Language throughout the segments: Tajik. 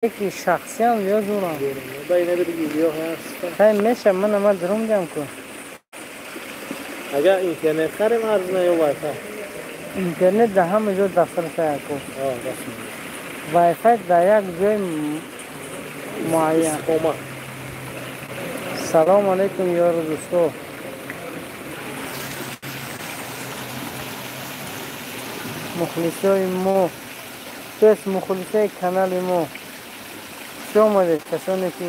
Яки шахсиам ё зурам. Ба ина биги ё ҳаст. Хай меша ман ма дурум дам ку. Агар интернет харем арзна ё Wi-Fi? Интернет дар ҳама ҷо дастрас ку. Wi-Fi дар як ҷои муайян. Истиқомат. Салом алейкум ёру дӯсто. Мухлисои мо, пеш мухлисои канали мо. Хуш омадед, касоне ки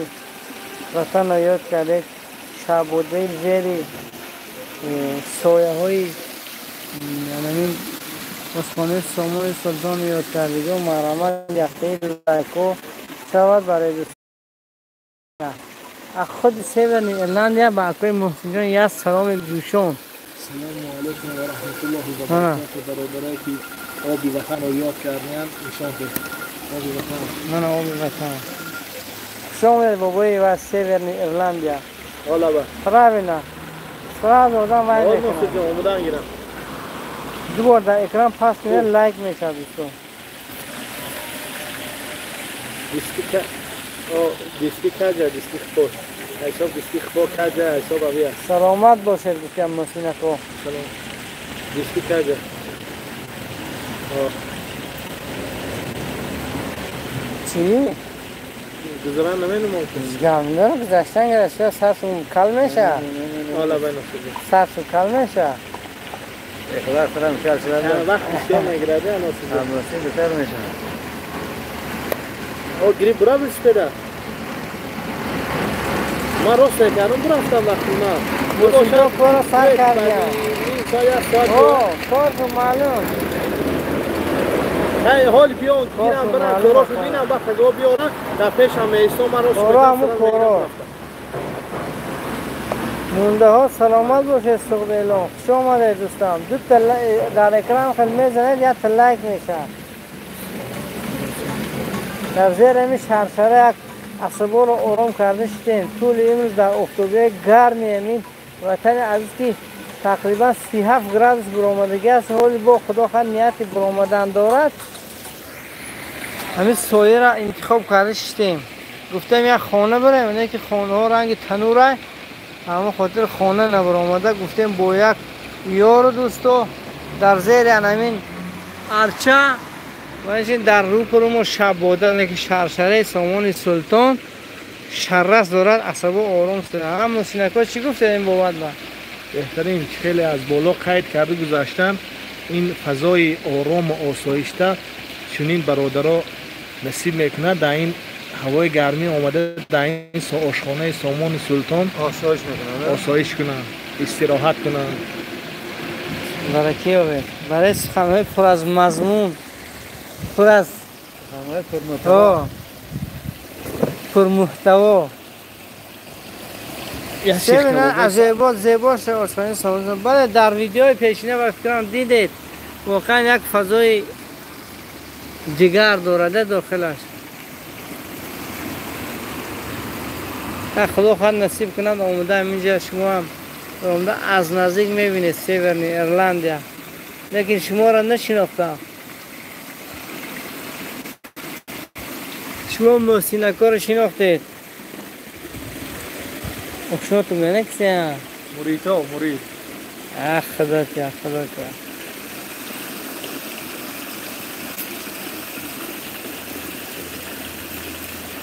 ватанро ёд кардед, шабодаи зери сояҳои ҳамин осмонаи Сомони Султонро ёд кардед. Марҳамат, яхтаи лайкҳо шавад барои дӯстон. Аз худи Северни Ирландия ба акои Муҳсинҷон як саломи ҷӯшон. Салому алайкум ва раҳматуллоҳи ва баракатуҳ. Бародарое ки оби ватанро ёд карданд, нишон дед. Оби ватан. Мана оби ватан. Хуш омадед бобои ва Северни Ирландия. Олаба. Правильно. Сразу одам вай мекунад. Омадан гирам. Ду бор дар экран пас кунед, лайк мешавад дӯстон. Диски каҷа, диски хпор. Ҳисоб диски хпор каҷа, ҳисоб ави аст. Саломат бошед гуфтам Муҳсинако. Салом. Диски каҷа. Чӣ? Гузаран намедонам. Гамда гузаштан гирашта сарсум кал меша. Ола байна шуд. Сарсум кал меша. Худо сарам кал шуда. Вақт бисёр мегирад, ана сиз. Ҳамроҳи беҳтар меша. О, гирифт бура велосипеда. Ман рост мекардам, бурафтам вақти ман. Мусиқо кора сар кардям. О, корду маълум. Ҳай, ҳол биён, гирам, барам, корошо бинам, вақт агар биёрам, дар пешам меистом, ман рост Коро ҳамун коро. Мундаҳо саломат бошед, Суғд Эълон. Хуш омадед дӯстам. Ду та дар экран хел мезанед, як та лайк мешавад. Дар зери ҳамин шаршара як асаборо ором карда шудем. Тӯли имрӯз дар офтобиҳои гарми ҳамин ватани азиз ки тақрибан 37 градус буромадагӣ аст, ҳоли бо худо хар нияти буромадан дорад. Ҳамин сояро интихоб карда шудем. Гуфтем як хона барем, не ки хонаҳо ранги танура, ҳамон хотир хона набаромада. Гуфтем бо як ёру дӯсто дар зери ҳамин арча ва инчунин дар рӯпарӯ мо шабода, не ки шаршараи Сомони Султон шаррас дорад, асабо ором шуда. Ҳам Муҳсинако чӣ гуфтед ин бобат ба? Беҳтарин, хеле аз боло қайд карда гузаштан, ин фазои орому осоишта чунин бародаро насиб мекунад. Дар ин ҳавои гармӣ омада дар ин ошхонаи Сомони Султон осоиш мекунанд, осоиш кунанд, истироҳат кунанд. Баракӣ ёбед барои суханҳои пур аз мазмун, пур аз пурмуҳтаво. Азебо зебо ошхонаи Сомони. Бале, дар видеои пешина ба фикрам дидед, воқеан як фазои дигар дорада дохилаш. Худо хоҳад насиб кунад, омода ҳаминҷа шумо ҳам омода аз наздик мебинед Северни Ирландия. Лекин шуморо нашинохтам. Шумо Муҳсинакоро шинохтед. Ошнотум не кися? Муридҳо, мурид. Ах, худо ки, худо ки.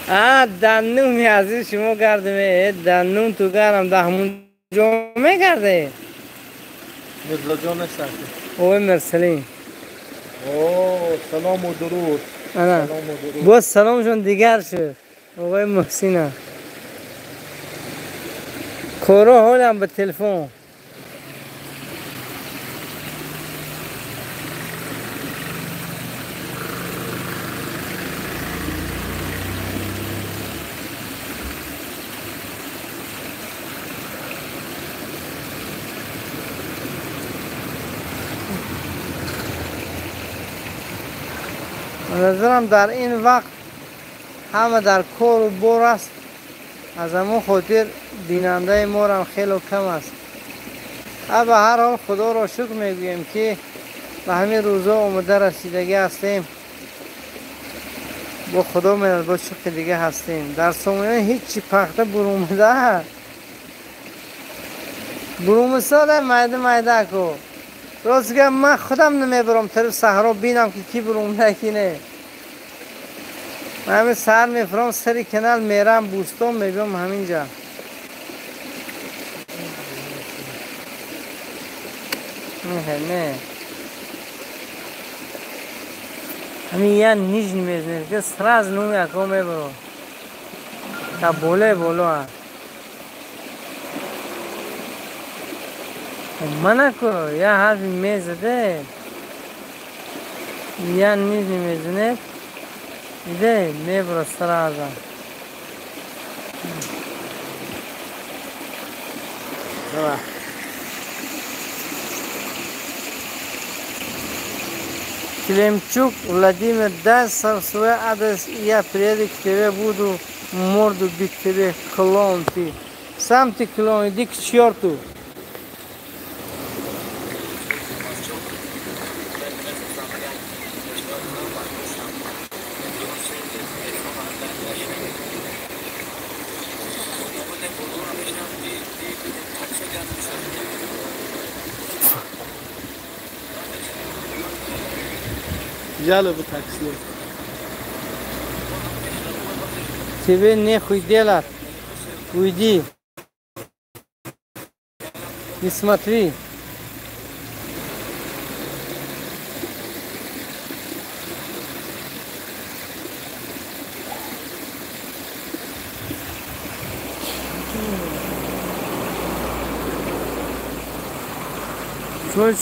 А, даннуми азиз шумо гардем, даннум ту гарам, да ҳамун ҷо мегарде? Мирзоҷон нестанд. Ой, Мирсалим. О, салому дуруд. Ана, боз саломшон дигар шуд. Оғои Муҳсина. Коро ҳолам ба телефон. Назарам дар ин вақт ҳама дар кору бор аст, аз ҳамон хотир бинандаи морам хело кам аст. Ба ҳар ҳол худоро шукр мегӯем ки ба ҳамин рӯзҳо омода расидагӣ ҳастем. Бо худо медонад бо чӣ дига ҳастем. Дар Сомониён ҳеҷ чи пахта бурумада. Бурумисода майда майда ку. Рост гап ман худам намебарам тараф саҳро бинам ки ки бурумда ки не. Ман ҳамин саҳар мефурам сари канал мерам бӯстон мебиём ҳаминҷа. Не, не. Ҳамин я нижний мезанед, ки сразу нуми ако мебаро. Та боле боло. Манако, я ҳарфи мезаде. Я нижний мезанед. Иде, мебаро сразу. Давай. Клемчук Владимир, дай свой адрес, и я приеду к тебе, буду морду бить тебе, клоун ты. Сам ты клоун, иди к черту. Жалобы такси. Тебе нехуй делать. Уйди. Не смотри.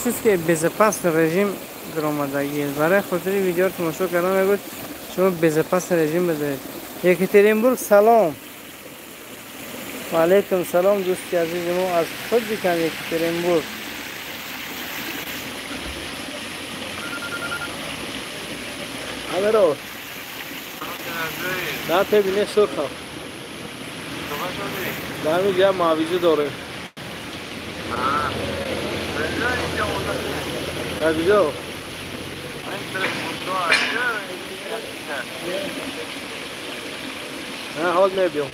Чиз безопасный режим даромадагӣ. Барои хотири видеоро тамошо кардан мегӯяд шумо безопасный режим бизоред. Екатеринбург салом. Ва алайкум салом дӯсти азизи мо аз худ бикан Екатеринбург. Алло. Да, тебине сурхав. Да, ми я мавизе дорем. Куҷо? Не, ҳол мебиём.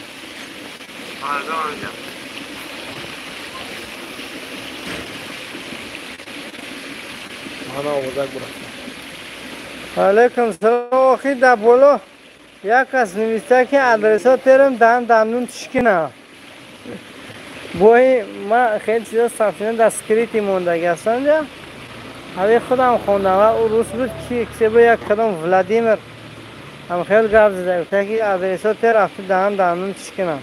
Мана овозак бурафтам. Алайкум салом. Охи дар боло як кас нависта ки адресҳо терам даҳан дандун тишкина. Бои ман хеле чизо сабтшуда дар скрити мондагӣ ҳастам ҷа. Ҳави худам хондам ва ӯ рус буд ки кисе як кадом Владимир ҳам хеле гап зада гуфта ки адресҳо тер рафта даҳан дандун тишкина.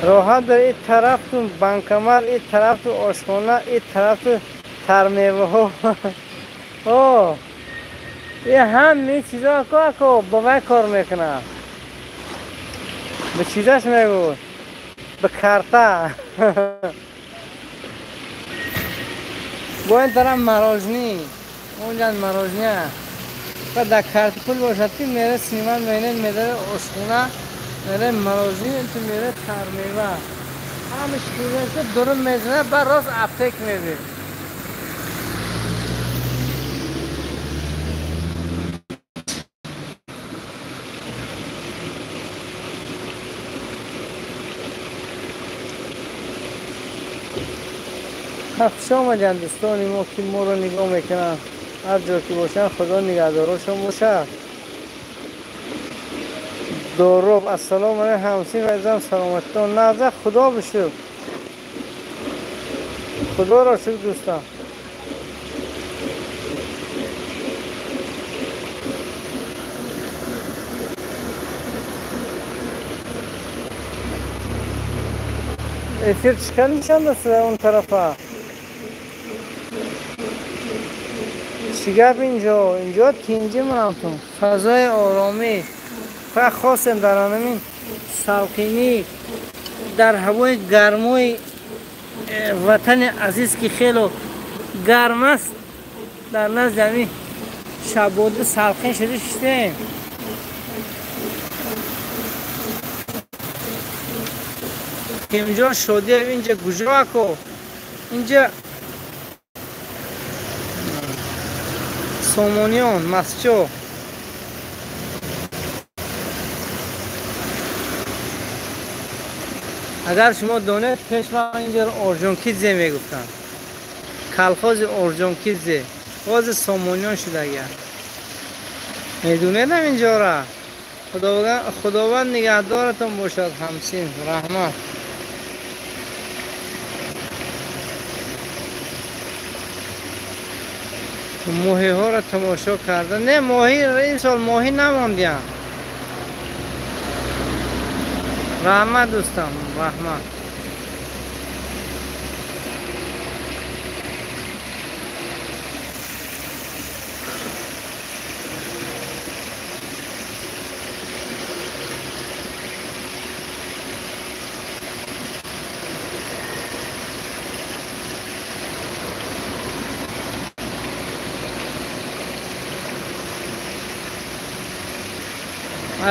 Роҳат дор ин тарафту банкомат, ин тарафту ошхона, ин тарафту тармеваҳо. О, ин ҳамаи чизо ако ба вай кор мекунад. Ба чизаш мегӯ? Ба карта. Бо ин тараф морожни. Онҷа морожния. Ба дар карти пул бошад ки мере синима мене медаре ошхона, мере морожни, ту мере тармева. Ҳамаш ки дурун мезанад, ба рост аптек мебирд. Хуш омадед дӯстони мо ки моро нигоҳ мекунанд. Ҳар ҷо ки бошанд худо нигаҳдорошон бошад. Дороб ассалому алайкум ҳамсин ва азизам саломатитон. Наза худо бишукр. Худоро шукр дӯстон. Эфир чикар нишон дод он тарафа? Чӣ гап инҷо? Инҷо тинҷӣ монамтун. Фазои оромӣ. Фақат хостем дар ҳамин салқинӣ, дар ҳавои гармои ватани азиз ки хело гарм аст, дар назди ҳамин шабода салқин шуда шиштем. Ҳакимҷон Шодиев инҷа куҷо ако? Инҷа Сомониён, Масчо. Агар шумо донед, пеш вақт инҷаро Орҷонкидзе мегуфтанд. Колхози Орҷонкидзе. Ҳозир Сомониён шудагианд. Медонедам инҷора? Худованд нигаҳдоратон бошад, ҳамсин. Раҳмат. Моҳиҳоро тамошо карда. Не, моҳи ин сол моҳӣ намондиям. Раҳмат дӯстам, раҳмат.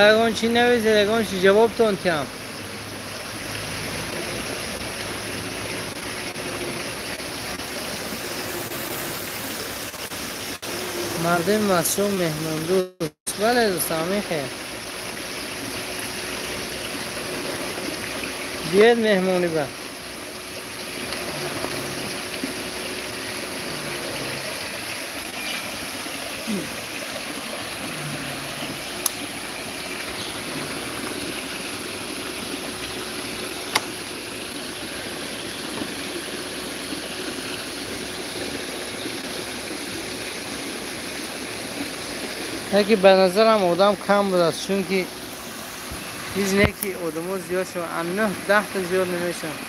Ягон чӣ нависед, ягон чӣ ҷавобтон тиҳам. Мардуми Масчо меҳмондӯст. Бале дӯстам, мехел. Биёед меҳмонӣ ба. Яке ба назарам одам кам будааст, чунки ҳеҷ не ки одамо зиёд шаванд, 9-10 та зиёд намешаванд.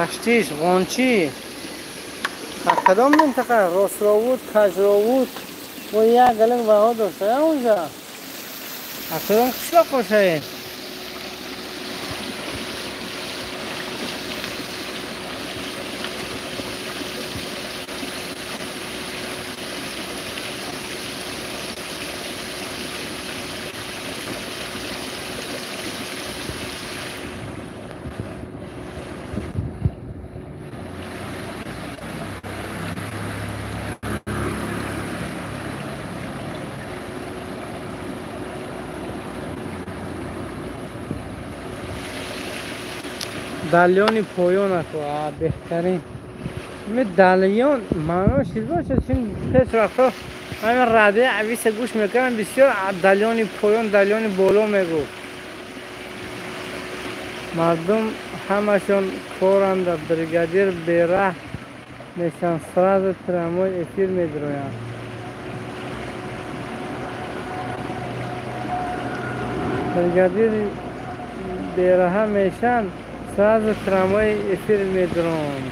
Раштиш, Ғончӣ. Аз кадом минтақа? Ростровуд, Кажровуд? Бо як галин ваҳо дошта онҷа. Аз кадом қишлоқ бошаед? Далёни поён аку, беҳтарин. Далён маънош чиз бошад, чун пеш вақтҳо ҳамин радаи ависа гӯш мекардам, бисёр далёни поён, далёни боло мегуфт. Мардум ҳамашон коранда, бригадир бераҳ мешаванд, сразу прямой эфир медироянд. Бригадир бераҳа мешаванд, сразу прямой эфир медиронд.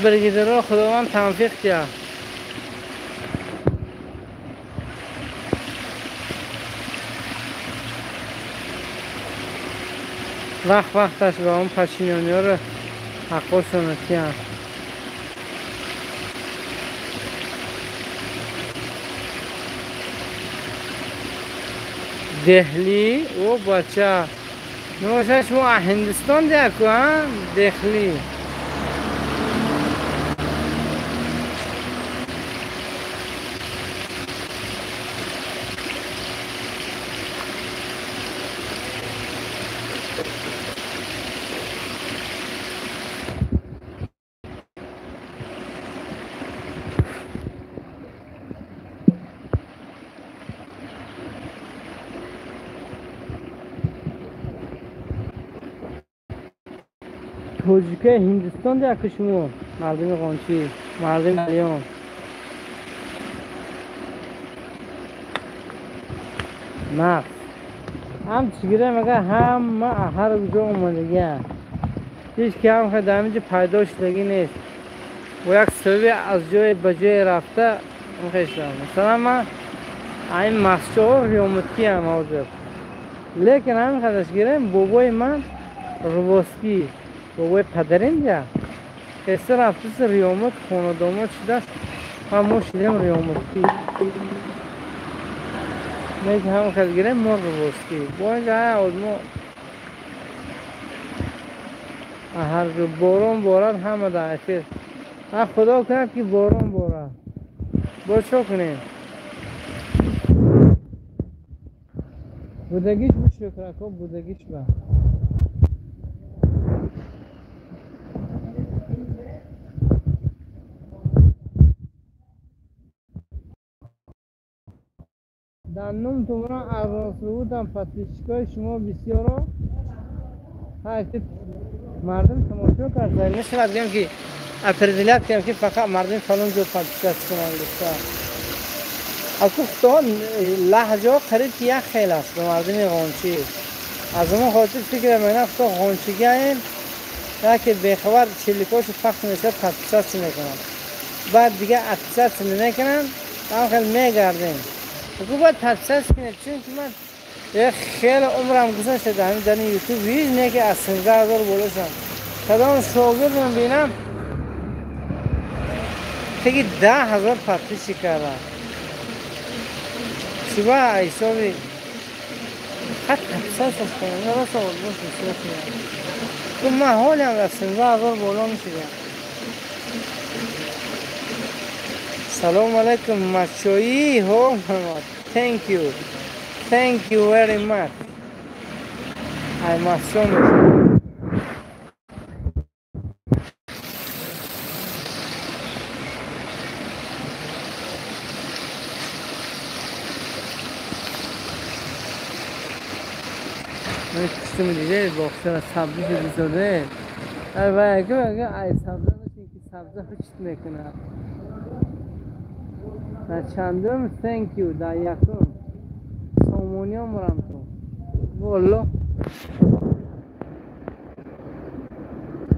Бригадирро Худованд тавфиқ диҳад. Вақт вақташ ба он пашинёниёро ҳаққошонро тиҳанд. Деҳлӣ? О бача, набошад шумо аз Ҳиндустон деяку, а? Деҳлӣ. Тоҷикаи Ҳиндустон деяку шумо, мардуми Ғончӣ, мардуми Далён. Нақс. Ҳам чигира мага ҳама ҳар куҷо омадагианд. Ҳеҷ ки ҳам дар инҷо пайдо шудагӣ нест. бо як сабаби аз ҷое ба ҷое рафта мехешам. Масалан, ман ин масҷоҳо риёмуткиам ҳозир, лекин ҳамин қадарш гирем, бобои ман рувоскӣ, бобои падаринҷа хеста рафтаси риёмут хонадомод шудааст ва мо шудем риёмуткӣ. Лекин ҳамин қадар гирем, мо рувоскӣ. Бо инҷа одмо ҳар ҷо борон борад, ҳама дар эфир. Худо кунад ки борон борад, бо чо кунем? Будагич бу шукрако, будагич ба. Дар нум тумра арзонсурудам, подписчикои шумо бисёро мардум тамошо карда мешавад. Гӯям ки определят кунем ки фақат мардуми фалон ҷо подписаться кунанд гуфта. Аку худоҳо лаҳҷаҳо қариб ки як хел аст ба мардуми ғончӣ. Аз он хотир фикр мекунам, худо ғончигаем, яке бехабар чиликошо пахш мешавад, подписаться мекунанд, баъд дига отписаться намекунанд, ҳам хел мегардем. Аку бояд подписаться кунед, чунки ман хеле умрам гузашта дар ҳамин дар ютуб, ҳеҷ не ки аз 17 000 боло шудам. Кадом шогирдам бинам, теги 10 000 подписчик кардам. Чиба ҳисоби хат подписаться кунам, рост овоз бисёр. Ман ҳолиам аз 17 000 боло мешудам. Салом алайкум, мачои ҳо. Thank you. Thank you very much. I must show me. من کشتم دیگه باخته سبزی شده زاده. ای اگه ای سبزی نشین که سبزی هیچ میکنه. در چندم thank you در یکم سامونی هم مرم تو والله.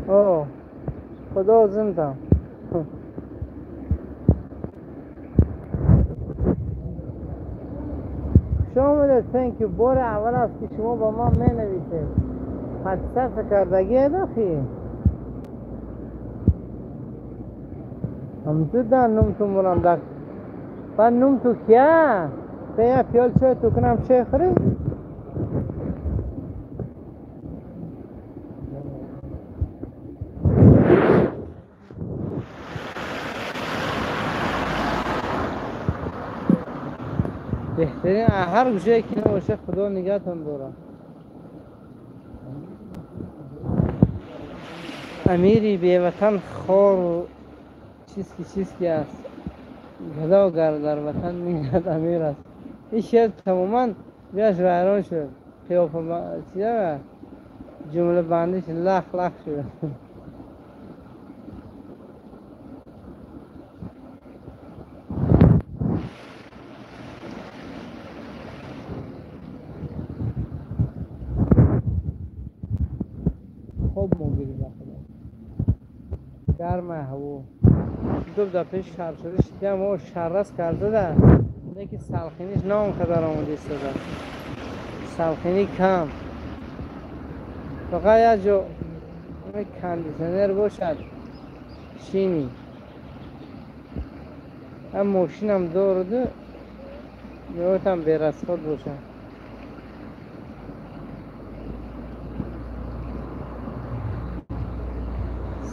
آه خدا زندم. شما thank you. بار اول است که شما با ما می نویسید. پس کردگی داخی هم تو در نم تو مرم در بعد نم تو کیا به پیال چای تو کنم چای خوری؟ بهترین هر گوشه که نباشه خدا نگهتون داره. امیری بی وطن خار و چیزکی چیزکی است، گدا گر در وطن میگرد امیر است. این شعر تماما بیاش ویران شد، قیافه چیه جمله بندیش لخ لخ شد. خوب موگیری بخدا گرم هوا دو در پیش شر شده شدیم و شررس کرده ده لیکن سلخینیش نه اونقدر آمده ایستاده، سلخینی کم، فقط یک جا کندیشنر باشد شینی. هم ماشینم دارده میوتم بیرسخود باشد.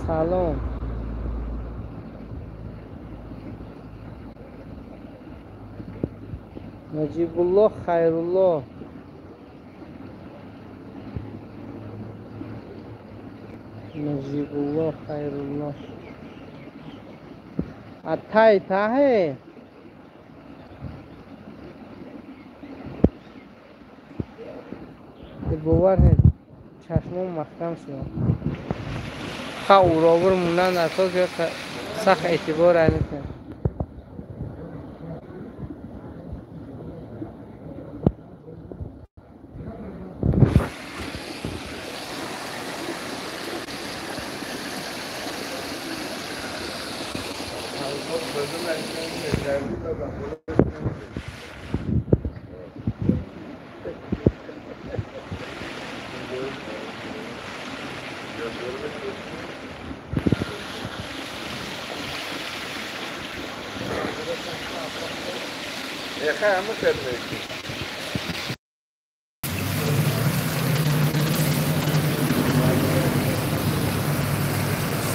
سلام نجیب الله خیرالله. نجیب الله خیرالله. اتای ته باور چشمم محکم شد. خا اوراور موندن در تا که سخت اعتبار علیکم.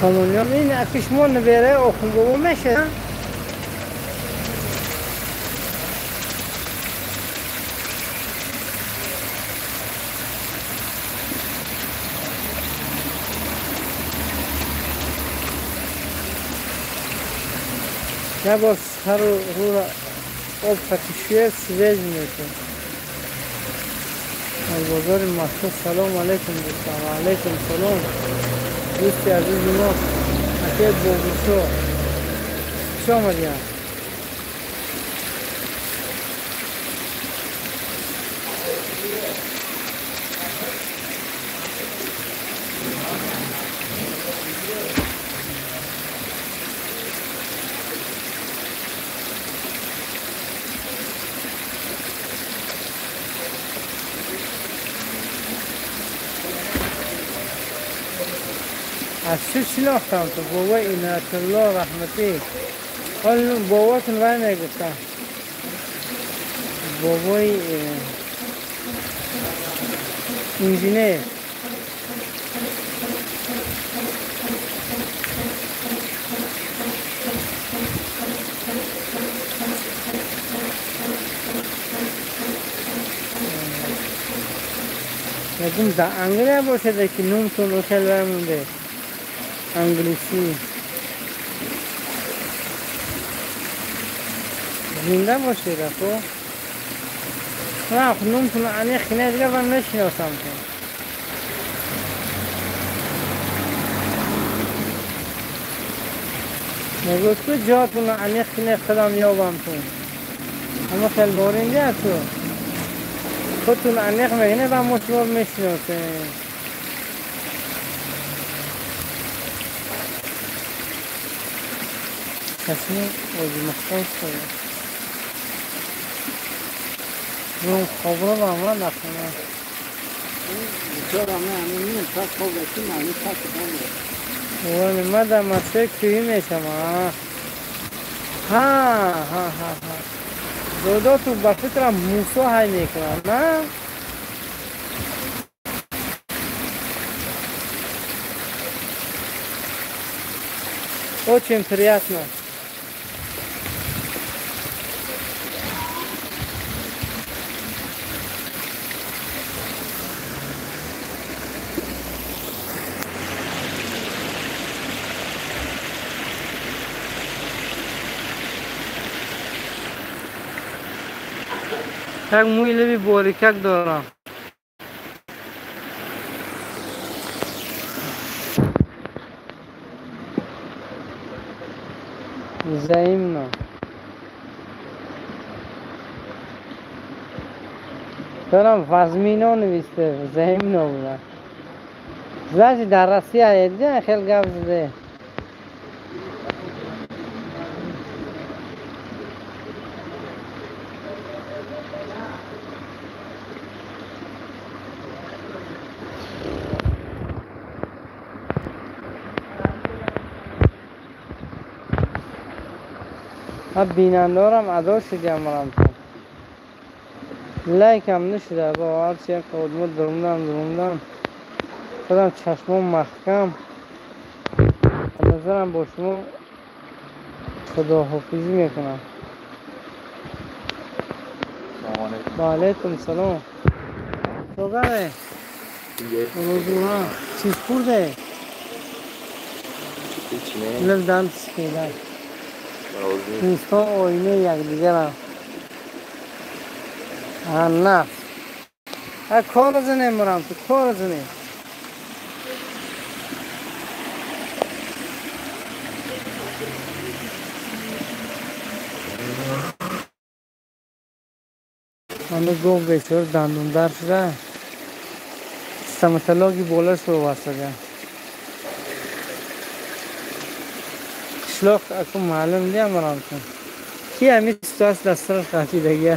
سامانیان این اکش ما نبیره آخون بابا میشه نه باز سر رو را آب فتیشویه سویج میشه. از بازار مسکو سلام علیکم دوستان. علیکم سلام دوستی عزیز ما اکه بوبوشو خوش آمدیم. از چه شناختم تو بابا اینایت الله رحمتی حالا باباتون وای میگفتم بابای انجینر میگم در انگلیه باشه که نومتون رو خیلی مونده انگلیسی زنده باشید خب نه خب نومتون عمیق نه دیگه من نشناسم تو میگوید تو جاتون عمیق نه خودم یابم تو اما خیلی بارینده تو خودتون عمیق میگنه و ما شما میشناسیم. تصمیم اوجی مخصوص شده روم خواب رو با من نخونه چرا من همین پس خواب رسیم همین پس خواب من در مسئله کوهی میشم. ها ها ها ها دادا تو با فکرم موسا های میکنم نه؟ Очень приятно. Так муи леби борикак дорам. Взаимно. Дорам вазмино нависте, взаимно буда. Значит, дар Россия едя хел гап заде. بینندارم ادا شدیم مرم تو لایک هم نشده با هرچی یک قدمت درمدم خودم چشمام محکم نظرم با شما خداحافظی میکنم. و علیکم سلام. چوگره روزوها چیز خورده لب سکیده دوستان آینه یکدیگرم نه کار زنه مرم تو کار زنه من گفت بیچاره دندون در شده стоматологи بالا شو واسه. Қишлоқ аку маълум диамарамтон. Ки ҳамин ситуация дар сараш ғафидагия.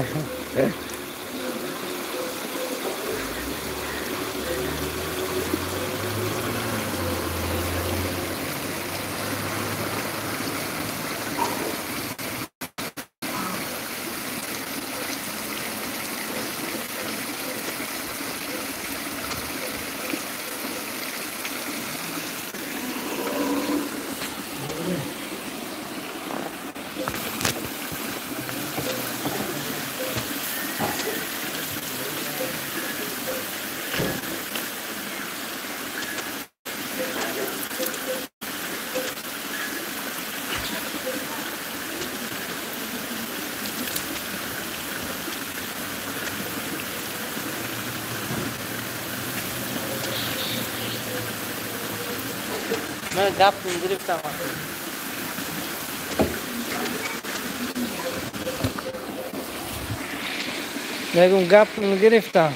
من گپ گرفتم. میگم گپ گرفتم.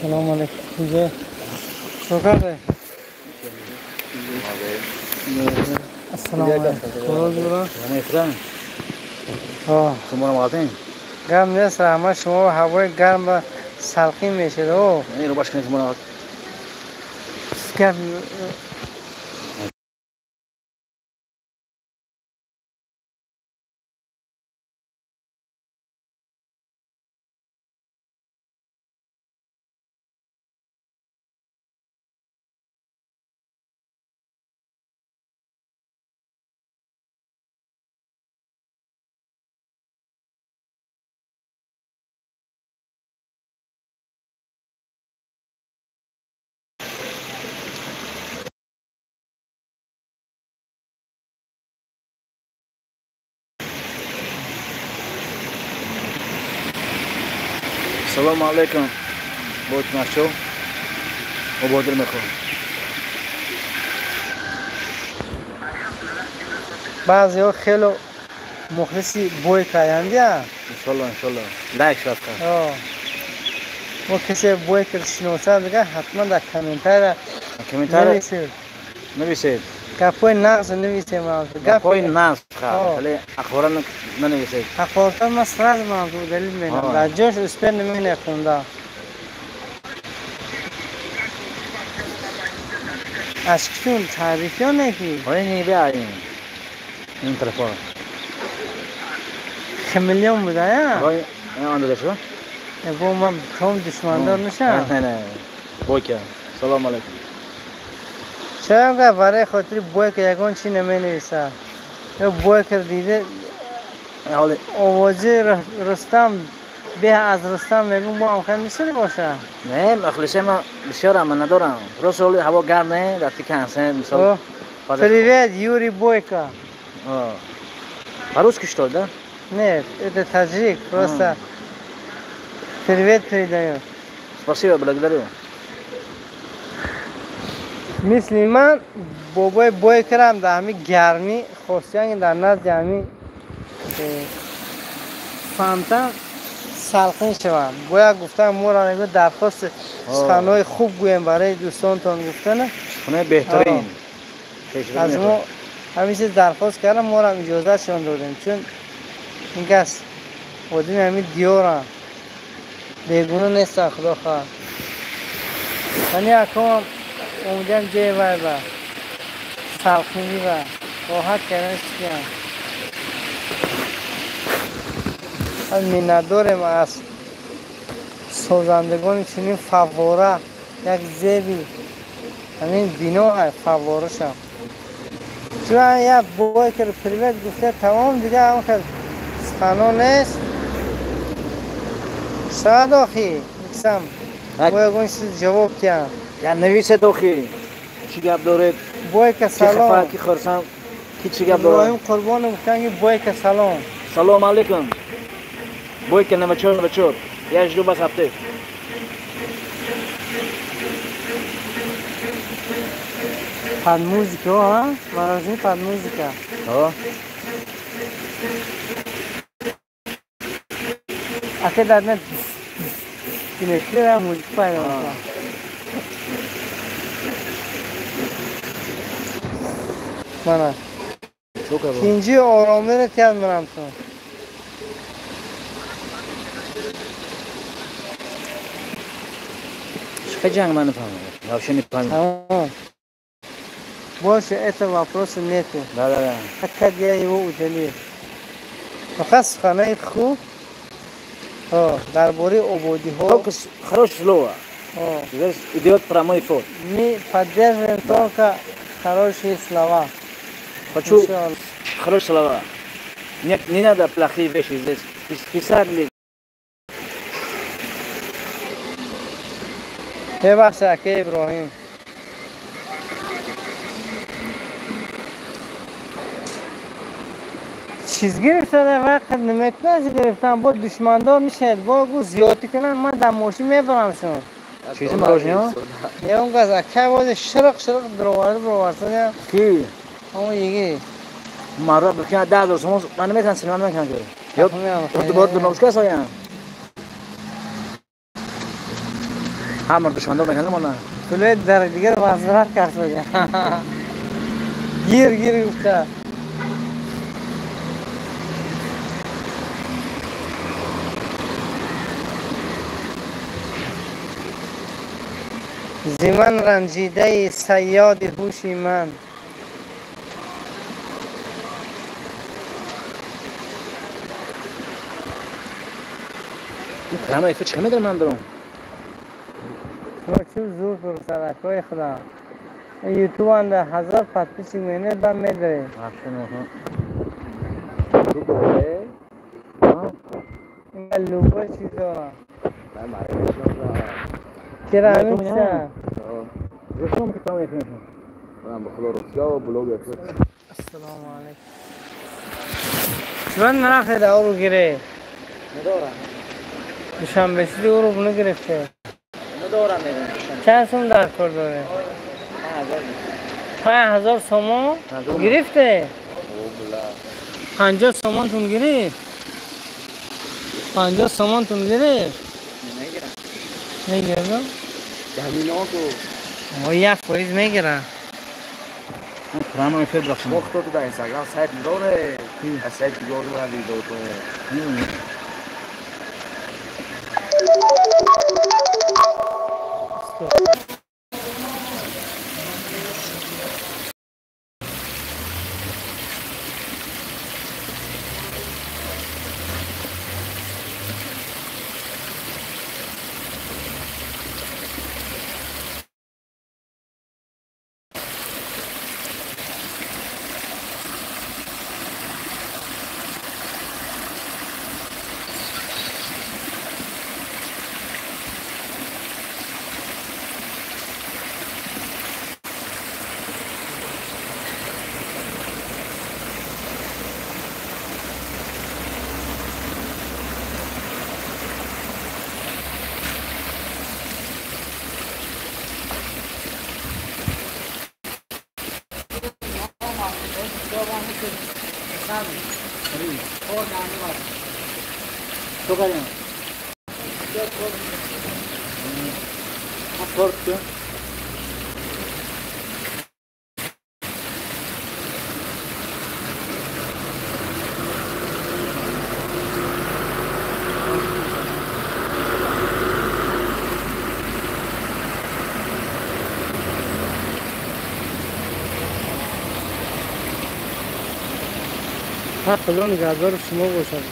سلام علیکم. کجا؟ شکر. السلام علیکم. شما رو گرم نیست رحمت شما هوای گرم و سلقی میشه. این رو باش کنید شما گرم. سلام علیکم. بود نشو مبادر میخوام. بعضی ها خیلی مخلصی بوی کایندیا. انشالله انشالله لایک شد. ما کسی بوی که شناسه دیگه حتما در کامنتار نویسید. نویسید. گپای نقص نویسید منظور. گپای نقص خیلی اخبارا ننویسید. اخبارا من سراز منظور دلیل میدم. در جاش اسپر نمی‌نه خونده. از کدوم تعریفی ها نگی؟ آره نی بیاین. این طرفا. خمیلیون بوده یا؟ آره این اندازه شو. با من کم دشمندار نشم. نه نه. بوکه. سلام علیکم. چرا که برای خاطر بوی که یکان چی نمی نویسه. بوی که دیده آوازی رستم به از رستم میگم با هم خیلی میشه باشه. نه مخلصه من بسیار من ندارم. روز هوا گرمه رفتی کنسه مثال. Привет, Юрий Бойко. По-русски что ли, да? Нет, это таджик, просто привет передаю. Спасибо, благодарю. Мисли ман бобои Бойкарам дар ҳамин гармӣ хостиян дар назди ҳамин фонтан салқин шаванд. Бояд гуфтан моро мегӯяд дархости суханҳои хуб гӯем барои дӯстонтон гуфтана. Суханои беҳтарин. Аз мо ҳамин чиз дархост кардам, моро иҷозатшон додем, чун ин кас одами ҳамин диёрам бегуноҳ нестанд, худо хоҳад. Яъне акам омадам ҷои вай ба салқинӣ ва роҳат кардан шикам. Миннатдорем аз Созандагони чунин фаввора як зеби ҳамин бино фаввораша. Чун як бойкер привет гуфта тамом дига ҳам хел сухано нест. Шояд охи иксам бо ягон чиз ҷавоб диҳам. Я нависед охи чӣ гап доред? Бойка салом. Ки хурсанд, ки чӣ гап дорад? Иброҳим Қурбонов гуфтанд ки бойка салом. Салом алейкум. Бойка 94 94. Я жду вас ҳафте. Под музыку, а? Мороженое под музыка. О. А когда одна музыка пайдо. Мана. Тинҷи оромиро тияд мирам ту. Чӣ ҷанг ман нафаҳмам. Вообще не понимаю. Больше этого вопроса нету. Да, да, да. Так я его удалил. Фақат суханаи хуб дар бораи ободиҳо. Только хорошее слово. Здесь идет прямой ход. Мы поддерживаем только хорошие слова. Хочу хорошие слова. Нет, не надо плохие вещи здесь писали. Бебахшед ака Иброҳим. Чиз гирифтада вақт наметунад гирифтан, бо душмандор мешавад, бо гу зиёдтӣ кунанд, ман дар мошин мебарамшон. Чизи мороженое? Ягон кас акай бози шириқ шириқ дуроварда буроварсада. Ки? Ҳамон йигит. Маро бикан 10,000 сомон ман наметавонам, синима наметавонам ки. Ё бор дурнобушка соям. Ҳамар душмандор мекунанд мона. Пуле дар дигар вазрат кард. Гир гир гуфта. Зи ман ранҷидаи сайёди ҳуши ман. Прямо эфир чӣ медонам ман дорам? Чӣ зур фурсадакҳои худам. Ютуб анда 1000 подписчик мене ба медаре. Ин любой чиз дорам. Чера ҳамин чиза? Ассалому алайкум. Чун нарафтед ору гире? Надорам. Душанбе сиди ору нагирифте? Надорам мегӯям. Чанд сум дар кор доред? 5000 сомон гирифте? 50 сомонтун гирифт? 50 сомонтун гирифт? Мегирам? Мо 1% мегирам. Прямо эфир рафтам. Мо хто дар Инстаграм сайт надоре? Аз сайт дигар дорам видеото. Худо нигаҳдори шумо бошад.